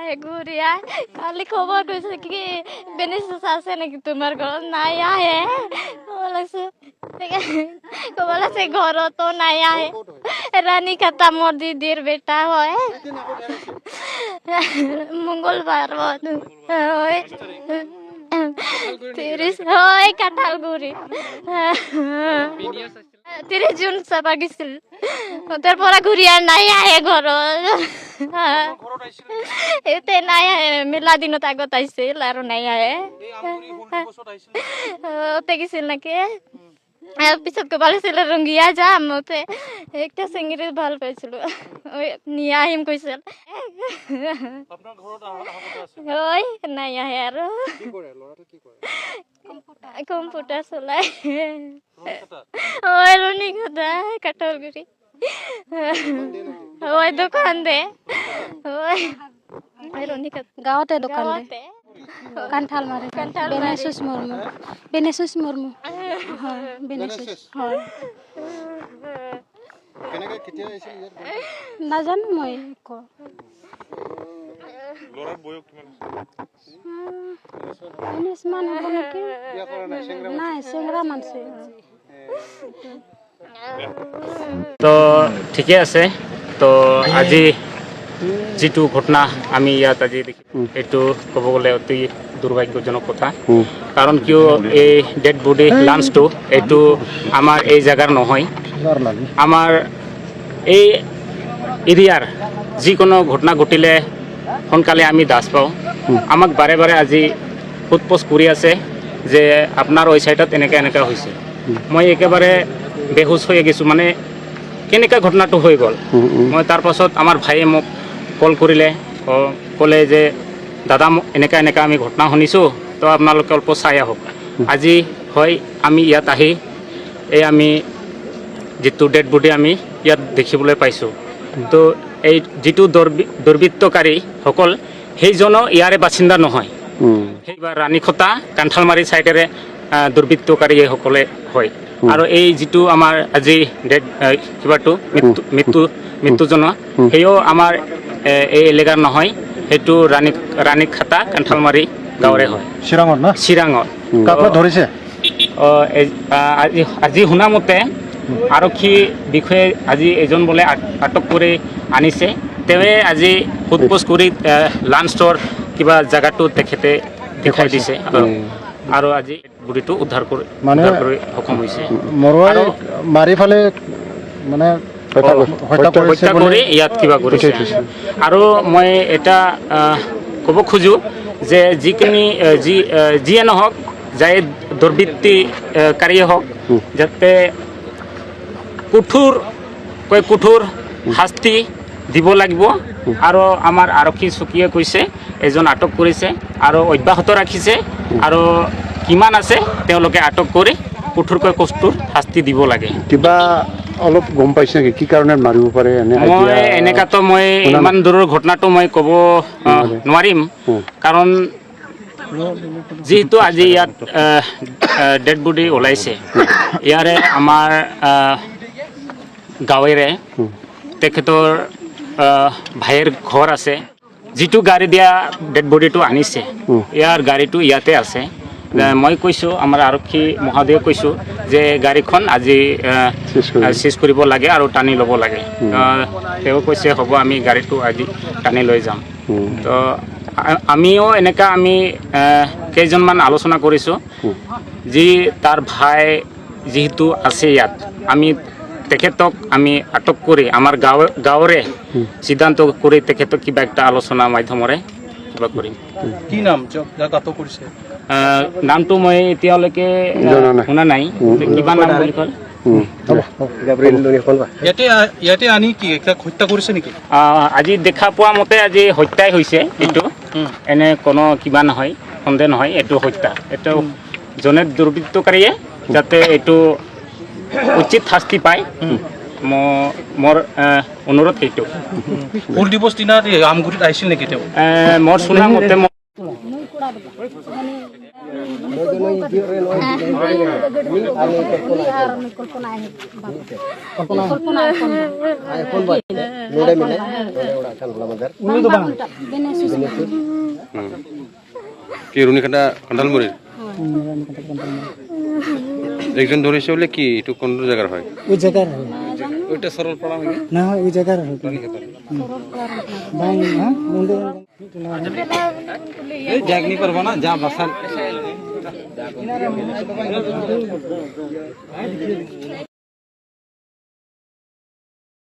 আহে ঘূৰি আহে। কালি খবৰ কৈছে কি বেনিচুচ আছে নেকি তোমাৰ ঘৰত, নাই আহে। ক'ব লাগছে, ক'ব লাগছে ঘৰতো নাই আহে। ৰাণী খাতা মোৰ দিদিৰ বেটা হয়। মঙ্গলবাৰ হয়, 30 হয়, কাঁঠালগুৰি। 30 জুন চাবা গৈছিল, তাৰ পৰা ঘূৰি আৰু নাই আহে ঘৰত। এতিয়া নাই আহে। মেলা দিনত আগত আহিছিল আৰু নাই আহে। ওতে গেছিল নাকি, পিছত ক'ব লাগিছিল ৰঙিয়া যাম। ওতে একটা চেঙেৰি ভাল পাইছিলো, নিয়ে আহিম কৈছিল। হয়, নাই আহে আৰু। কম্পিউটাৰ চলাই হয়, ৰুণিখাতা কাঠলগুৰি হয়, দোকান দে হয় ৰুণিখাতা। গাঁৱতে দোকান দে, কান্ঠালমাৰী। বেনেচুচ মুৰ্মু, বেনেচুচ মুৰ্মু হয়, বেনেচুচ হয়। নাজানো মই একো। 19 মান হ'ব নেকি? নাই, চেংৰা মানছে। তো ঠিকে আছে। তো আজি যিটো ঘটনা আমি ইয়াত আজি দেখি, এইটো ক'ব গ'লে অতি দুৰ্ভাগ্যজনক কথা। কাৰণ কিয়, এই ডেড বডি লাঞ্চটো এইটো আমাৰ এই জেগাৰ নহয়। আমাৰ এই এৰিয়াৰ যিকোনো ঘটনা ঘটিলে সোনকালে আমি দাস পাওঁ। আমাক বাৰে বাৰে আজি সোধ পোছ কৰি আছে যে আপোনাৰ ওই চাইডত এনেকুৱা এনেকুৱা হৈছে। মই একেবাৰে বেহুচ হৈ গৈছোঁ, মানে কেনেকুৱা ঘটনাটো হৈ গ'ল। মই তাৰপাছত আমাৰ ভাইয়ে মোক কল কৰিলে, ক'লে যে দাদা, এনেকুৱা এনেকুৱা আমি ঘটনা শুনিছোঁ, তো আপোনালোকে অলপ চাই আহক। আজি হয় আমি ইয়াত আহি এই আমি যিটো ডেড বডি আমি ইয়াত দেখিবলৈ পাইছোঁ। তো এই যিটো দুৰ্বৃত্তকাৰীসকল, সেইজনো ইয়াৰে বাসিন্দা নহয়। সেই ৰাণীখতা কান্ঠালমাৰী চাইডেৰে দুৰ্বৃত্তকাৰী এইসকলে হয়। আৰু এই যিটো আমাৰ আজি ডেড কিবাটো মৃত্যুজনোৱা, সেয়াও আমাৰ এই এলেকাৰ নহয়, সেইটো ৰাণীখাতা কান্ঠালমাৰী গাঁৱৰে হয়। চিৰাঙত না? চিৰাঙত। কাক ধৰিছে? আজি শুনামতে আৰক্ষী বিষয়ে আজি এজন বোলে আটক কৰি আনিছে। তেওঁৱে আজি সোধ পোছ কৰি লাঞ্চৰ কিবা জেগাটো তেখেতে দেখুৱাই দিছে আৰু আজি বডিটো উদ্ধাৰ কৰি মানে উদ্ধাৰ কৰি সক্ষম হৈছে। মৰোৱাই মাৰি ফালে মানে হত্যা হত্যা কৰি ইয়াত কিবা কৰিছে। আৰু মই এটা ক'ব খোজোঁ যে যিখিনি যিয়ে নহওক, যাই দুৰ্বৃত্তিকাৰীয়ে হওক, যাতে কঠোৰকৈ কঠোৰ শাস্তি দিব লাগিব। আৰু আমাৰ আৰক্ষী চকীয়ে কৈছে এজন আটক কৰিছে আৰু অব্যাহত ৰাখিছে, আৰু কিমান আছে তেওঁলোকে আটক কৰি কঠোৰকৈ কঠোৰ শাস্তি দিব লাগে। কিবা অলপ গম পাইছে নেকি কি কাৰণত মাৰিব পাৰে? এনে মই এনেকাতো মই ইমান দূৰৰ ঘটনাটো মই ক'ব নোৱাৰিম, কাৰণ যিহেতু আজি ইয়াত ডেড বডি ওলাইছে, ইয়াৰে আমাৰ গাঁৱেৰে তেখেতৰ ভাইৰ ঘৰ আছে। যিটো গাড়ী দিয়া ডেড বডিটো আনিছে, ইয়াৰ গাড়ীটো ইয়াতে আছে। মই কৈছোঁ, আমাৰ আৰক্ষী মহোদয়ে কৈছোঁ যে গাড়ীখন আজি চিজ কৰিব লাগে আৰু টানি ল'ব লাগে। তেওঁ কৈছে হ'ব, আমি গাড়ীটো আজি টানি লৈ যাম। তো আমিও এনেকুৱা আমি কেইজনমান আলোচনা কৰিছোঁ, যি তাৰ ভাই যিহেতু আছে ইয়াত, আমি তেখেতক আমি আটক কৰি আমাৰ গাঁৱৰে সিদ্ধান্ত কৰি তেখেতক কিবা একটা আলোচনা মাধ্যমেৰে কিবা কৰিম। কি নাম যাক আটক কৰিছে? নামটো মই এতিয়ালৈকে শুনা নাই, কিবা নাম বুলি ক'ল। ইয়াতে আনি কি হত্যা কৰিছে নেকি? আজি দেখা পোৱা মতে আজি হত্যাই হৈছে এইটো, এনে কোনো কিবা নহয়, সন্দেহ নহয়, এইটো হত্যা। এইটো জনে দুৰ্বৃত্তকাৰীয়ে যাতে এইটো উচিত শাস্তি পায়, মোৰ অনুৰোধ সেইটো। হুল দিৱস দিনা আমগুৰিত আহিছিল নেকি তেওঁ? মোৰ শুনা মতে কি ৰুণিখাতা কান্দালমুৰিৰ একজন ধৰিছে বোলে কি এইটো কোনটো জেগাৰ হয়? ওই জায়গাৰ হয় না, হয় ওই জায়গাৰ হয় বাং। হ্যাঁ।